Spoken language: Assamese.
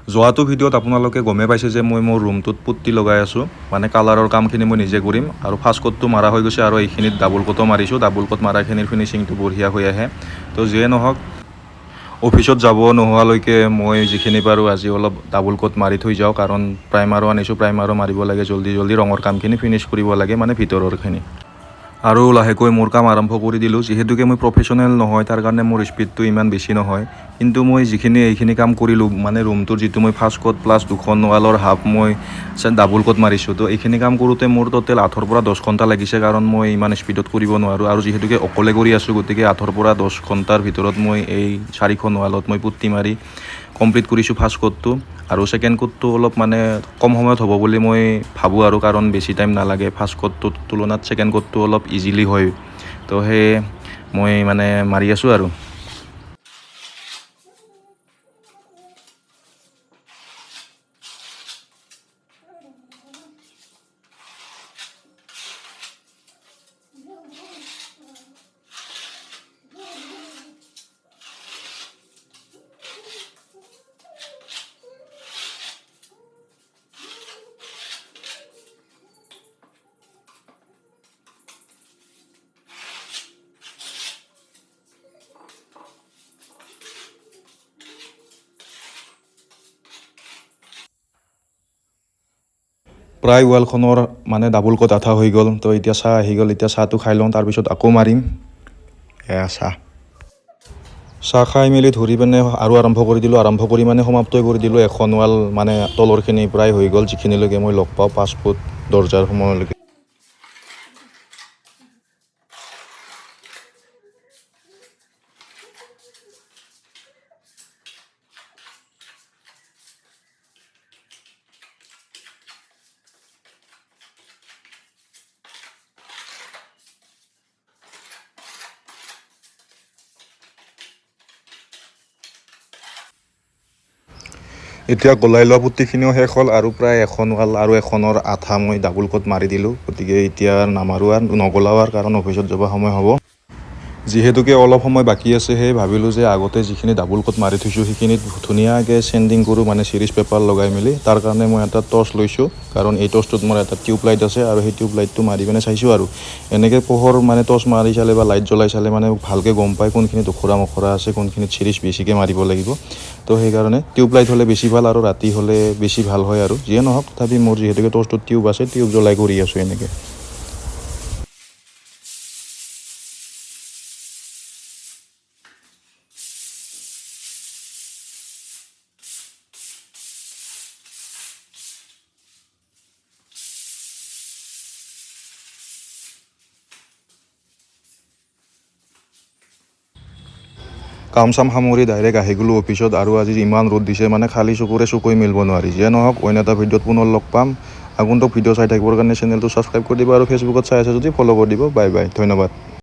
যোৱাটো ভিডিঅ'ত আপোনালোকে গমেই পাইছে যে মই মোৰ ৰুমটোত পুট্টি লগাই আছোঁ, মানে কালাৰৰ কামখিনি মই নিজে কৰিম। আৰু ফাৰ্ষ্ট কোটটো মাৰা হৈ গৈছে আৰু এইখিনিত ডাবল কোটো মাৰিছোঁ। ডাবল কোট মাৰাখিনিৰ ফিনিচিংটো বঢ়িয়া হৈ আহে। তো যিয়ে নহওক, অফিচত যাব নোহোৱালৈকে মই যিখিনি পাৰোঁ আজি অলপ ডাবল কোট মাৰি থৈ যাওঁ, কাৰণ প্ৰাইমাৰো আনিছোঁ, প্ৰাইমাৰো মাৰিব লাগে, জল্দি জল্দি ৰঙৰ কামখিনি ফিনিছ কৰিব লাগে, মানে ভিতৰৰখিনি। আৰু লাহেকৈ মোৰ কাম আৰম্ভ কৰি দিলোঁ। যিহেতুকে মই প্ৰফেশ্যনেল নহয়, তাৰ কাৰণে মোৰ স্পীডটো ইমান বেছি নহয়, কিন্তু মই যিখিনি এইখিনি কাম কৰিলোঁ, মানে ৰুমটোৰ যিটো মই ফাৰ্ষ্ট কোট প্লাছ দুখন ৱালৰ হাফ মই ডাবল কোট মাৰিছোঁ, তো এইখিনি কাম কৰোঁতে মোৰ ট'টেল 8ৰ পৰা 10 ঘণ্টা লাগিছে, কাৰণ মই ইমান স্পীডত কৰিব নোৱাৰোঁ। আৰু যিহেতুকে অকলে কৰি আছোঁ, গতিকে 8ৰ পৰা 10 ঘণ্টাৰ ভিতৰত মই এই চাৰিখন ৱালত মই পুট্টি মাৰি কমপ্লিট কৰিছোঁ ফাৰ্ষ্ট কোটটো। আৰু ছেকেণ্ড কোটটো অলপ মানে কম সময়ত হ'ব বুলি মই ভাবোঁ আৰু, কাৰণ বেছি টাইম নালাগে। ফাৰ্ষ্ট কোটটোৰ তুলনাত ছেকেণ্ড কোটটো অলপ ইজিলি হয়। তো সেয়ে মই মানে মাৰি আছোঁ আৰু। প্ৰায় ৱালখনৰ মানে ডাবল কোট আঠা হৈ গ'ল। তো এতিয়া চাহ আহি গ'ল, এতিয়া চাহটো খাই লওঁ, তাৰপিছত আকৌ মাৰিম। এয়া চাহ। চাহ খাই মেলি ধৰি পিনে আৰু আৰম্ভ কৰি দিলোঁ। আৰম্ভ কৰি মানে সমাপ্তই কৰি দিলোঁ। এখন ৱাল মানে তলৰখিনি প্ৰায় হৈ গ'ল, যিখিনিলৈকে মই লগ পাওঁ 5 ফুট দৰ্জাৰ সময়লৈকে। এতিয়া গলাই লোৱা পুট্টিখিনিও শেষ হ'ল আৰু প্ৰায় এখন ৱাল আৰু এখনৰ আঠা মই ডাবল কোট মাৰি দিলোঁ। গতিকে এতিয়া নামাৰোঁ আৰু নগলাও আৰু, কাৰণ অফিচত যাব সময় হ'ব। যিহেতুকে অলপ সময় বাকী আছে, সেয়ে ভাবিলোঁ যে আগতে যিখিনি ডাবল কোট মাৰি থৈছোঁ, সেইখিনিত ধুনীয়াকৈ চেণ্ডিং কৰোঁ, মানে চিৰিজ পেপাৰ লগাই মেলি। তাৰ কাৰণে মই এটা টৰ্চ লৈছোঁ, কাৰণ এই টৰ্চটোত মোৰ এটা টিউব লাইট আছে আৰু সেই টিউব লাইটটো মাৰি পিনে চাইছোঁ। আৰু এনেকৈ পোহৰ মানে টৰ্চ মাৰি চালে বা লাইট জ্বলাই চালে মানে ভালকৈ গম পায় কোনখিনিত ওখোৰা মোখোৰা আছে, কোনখিনিত চিৰিজ বেছিকৈ মাৰিব লাগিব। তো সেইকাৰণে টিউব লাইট হ'লে বেছি ভাল আৰু ৰাতি হ'লে বেছি ভাল হয়। আৰু যিয়ে নহওক, তথাপি মোৰ যিহেতুকে টৰ্চটোত টিউব আছে, টিউব জ্বলাই কৰি আছোঁ এনেকৈ। কাম চাম সামৰি ডাইৰেক্ট আহি গ'লোঁ অফিচত। আৰু আজি ইমান ৰ'দ দিছে, মানে খালী চকুৰে চকুৱে মিলিব নোৱাৰি। যিয়ে নহওক, অইন এটা ভিডিঅ'ত পুনৰ লগ পাম। আগন্তুক ভিডিঅ' চাই থাকিবৰ কাৰণে চেনেলটো ছাবস্ক্ৰাইব কৰি দিব আৰু ফেচবুকত চাই আছে যদি ফ'ল' কৰি দিব। বাই বাই, ধন্যবাদ।